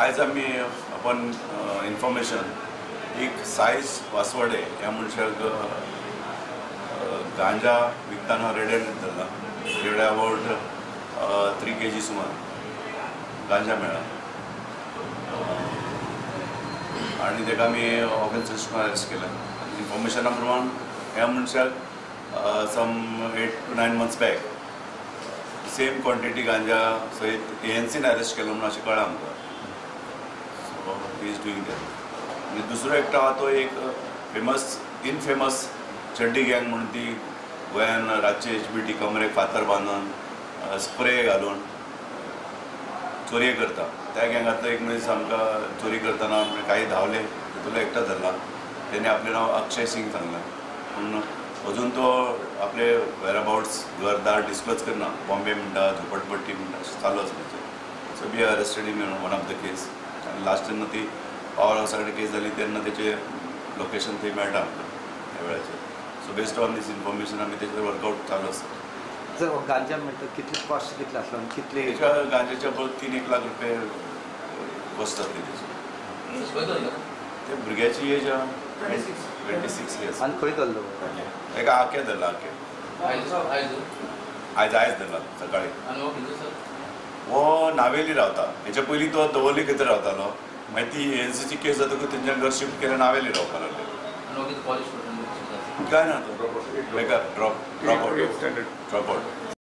आयज आमी upon information एक सायज वासवडे ह्या मनशाक गांजा विकतना रेड हँडेड धरला. तेजे अबावट 3 kg सुमार गांजा मेळ्ळा आनी ताका आमी ऑफेन्स अरेस्ट केला. इन्फॉर्मेशना प्रमाण ह्या मनशाक some 8 to 9 months back same quantity गांजा सयत एएनसीन अरेस्ट केलो म्हणून अशें कळ्ळां आमकां. So he is doing that. आनी दुसरो एकटो आहा तो एक फेमस इनफेमस चड्डी गँग म्हणून ती गोंयान रातचे HBT कमरेक फातर बांदून स्प्रे घालून चोरये करता. त्या गँगांतलो एक मनीस आमकां चोरी करतना काही धांवले तितूंतलो एकटो धरला. तेणे आपलें नांव अक्षय सिंग सांगलां, पूण अजून तो आपले वेराबाउट्स घरदार डिस्क्लोज करना. बॉम्बे म्हणटा, झोपडपट्टी म्हणटा, अशें चालू आसा तेचें. So we arrested him in one of the case. आनी लास्ट जेन्ना ती पावर हावसा कडेन केस जाली तेन्ना तेचें लोकेशन थंय मेळटा आमकां ह्या वेळाचेर. So based on this information आमी तेचेर वर्कआउट चालू आसा. सर, गांजा म्हणटा कितली कॉस्ट कितली आसलो आनी कितली? तेच्या गांजाच्या बरोबर 3-1 लाख रुपये कॉस्ट जातली तेची. ते भुरग्याची एज 26 इयर्स. आनी खंय धरलो? एका आके धरला. आके आयज आयज धरला सकाळी. हो नावेली रावता. हेच्या पयलीं तो दवर्ली खंय तरी रावतालो. मागीर ती एएनसीची केस जातकूच तेंच्या घर शिफ्ट केलें, नावेली रावपाक लागले. काय ना तो बेकार ड्रॉप आउट.